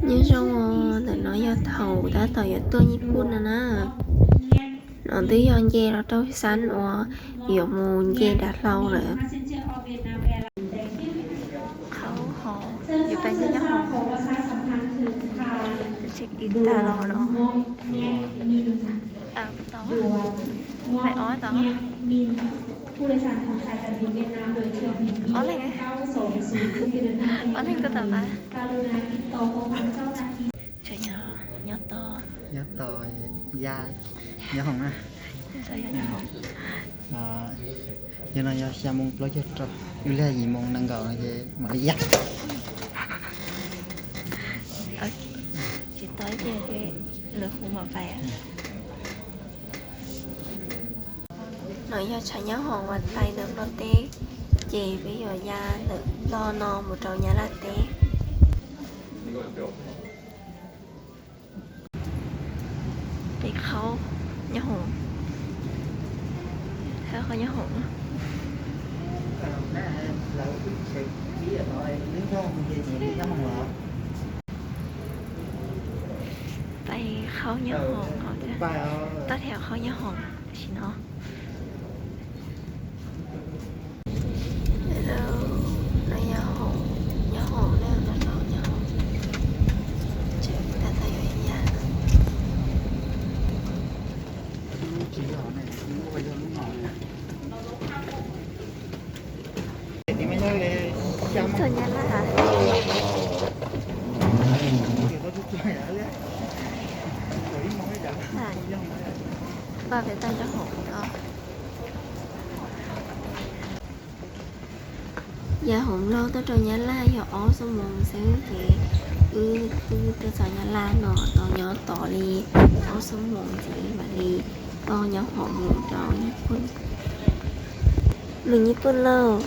Nyob zoo os, ntawm no yog thaum tab tom yuav tuaj Nyij Pooj no na. No twb yog nce los rau xab uas yuav mus nce dav hlau lawm. Qhov hov, yuav pais nyob hov, check in tag los no. Tau, pais ob tau. Ob leeg, ob leeg tuaj tau pab. Nyob to, nyob to, ya, nyob hoom na. Yog no yog xya moo plaub caug rau, ib pliag yim moo nees nkaum no ces mam li ya. Tsis tau ib pliag ces lawv hu mam pais. No yog tshav nyob hoom uas pais ntawm Nplog teb, ces peb yuav ya ntawm Nplog no mus rau Nyab Laj teb. Peb qhaub nyob hoom, qhaub nyob hoom. Peb qhaub nyob hoom, tab sis qhaub nyob hoom tam sim no. Hello, no yog hoom, nyob hoom na, no yog hoom. Tseem tab tom yuav ya. Txog Nyab Laj. Npaj pem toj nyob hoom tod. Ya hoom Nplog tuaj rau Nyab Laj yog ob xuab moos xwb ces wb twb tuaj txog Nyab Laj no tau nyob tod li ob xuab moos ces mam li tau nyob hoom mus rau Nyij Pooj. Mus Nyij Pooj lauj.